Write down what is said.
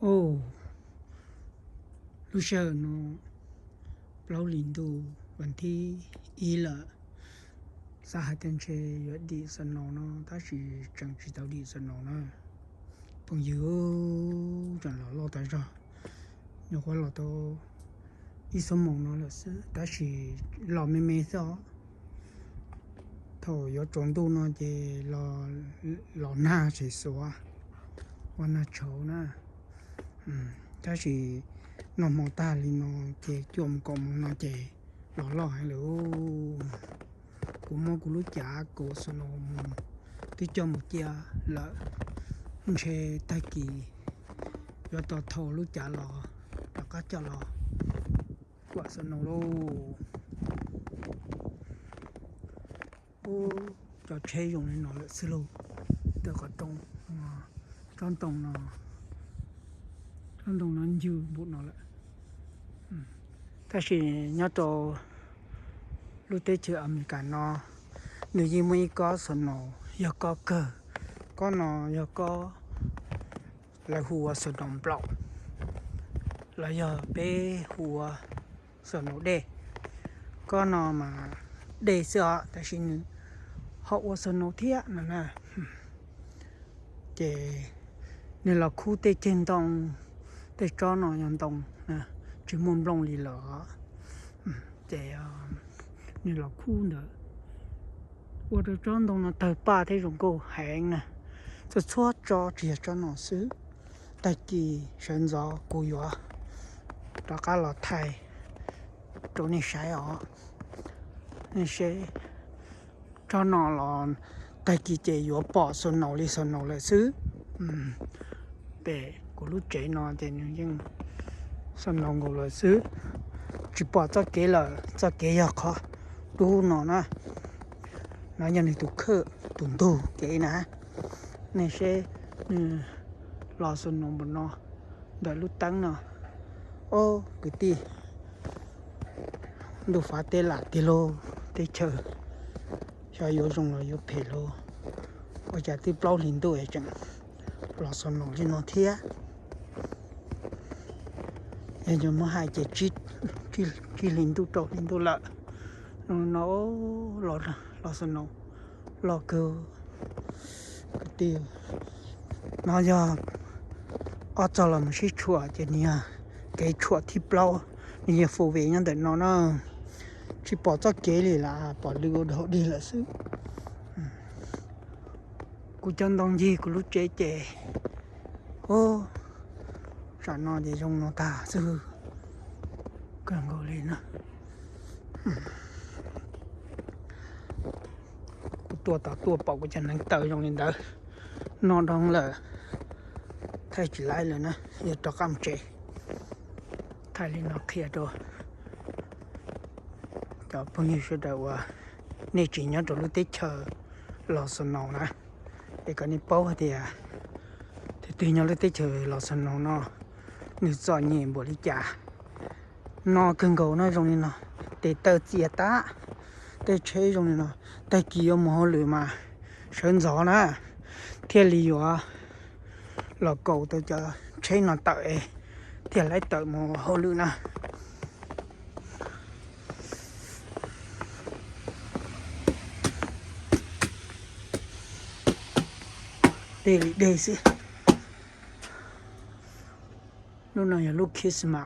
Au, lub sij hawm no plaub hlis ntuj vas thib ib lawm, xav hais tias ntshe yuav dim snow no tab sis tseem tsis tau dim snow na. Phooj ywg, tseem los loj tas zog, nyuam qhuav los tau ib xuab moos no lawm xwb tab sis los me me xwb os. Thaum yuav tsaus ntuj no ces los nag tsis xuav, ua nag tshauv na. Tab sis noj hmo tag li no ces cuaj mus kaum moos no ces los loj heev lawm. Kuv muab kuv lub cav kaus snow mus twb coj mus cia lawm, ntshe tag kis yuav tau thau lub cav los rov qab coj los kuam snow lauj. Ub, cov tsheb zoo li no lawm xwb lauj. Tej qhov rooj, tsob ntoo no, tsob ntoo no ncw npaum no lawm. Tab sis nyob rau lub teb chaws Amelikas no, nws yeej muaj ib kob snow, yog kob kawg. Kob no yog kob lawv hu ua snow nplaum, los yog peb hu ua snow dej. Kob no mas dej xwb os tab sis nws ho ua snow thiab no na. Ces nws los khub tej ceg ntoo, tej tsob no yog ntoo tsis muaj nplooj li lawm, ces nws los khub ntawd ua rau tsob ntoo no tawg paj thiab zoo nkauj heev na. Txhua txhua tsob tsis yog tsob no xwb, tag kis sawv ntxov kuv yuav rov qab los thaij rau nej saib os. Nej saib, tsob no los tag kis ces yuav pom snow li snow lawm xwb. Pem kuv lub tsev no ces nws yeej snow nkaus lawm xwb, tsis pom txoj kev lawm, txoj kev yog qhov dub no na. No yog nws tus khawj tus ntug kev na. Nej saib, nws los snow npaum no ntawm lub teeb no. Ob kwv tij, ntuj fav teb lam tiag lauj, teb chaws xyov yuav zoo los yuav phem lauj. Ua cas twb plaub hlis ntuj es tseem los snow li no thiab. Yog yuav muab hais ces tsib hlis ntuj rau hlis ntuj lawm no los snow loj kawg. Kwv tij, no yog ob txog los mus sib tshuam ces nws yog kev tshuam thib plaub, nws yog four way nyob ntawm no na. Tsis pom txoj kev li lawm, pom lwm ua dog dig lawm xwb. Kuv cov ntoo ncig kuv lub tsev ces, tsam no ces zoo no tag xwb, kawg nkaus li na. Kuv tuaj tom tuaj pom kuv cov hneev taw zoo li ntawd, no dhau lawm, thaij tsis laib lawm na, yuav rov qab mus tsev. Thaij li no qhia rau cov phooj ywg sawv daws uas nej tsis nyob rau lub teb chaws los snow na, es kom nej paub hais tias tus twg nyob lub teb chaws los snow no, nws txom nyem npaum li cas. No kawg nkaus no zoo li no, tes taw txias tag, tej tsheb zoo li no, tag kis yuav mus hauj lwm mas sawv ntxov na, thiaj li yuav los kaus tau cov tsheb no tawm es thiaj laib tawm mus hauj lwm na. Dej li dej xwb. Lub no yog lub Christmas,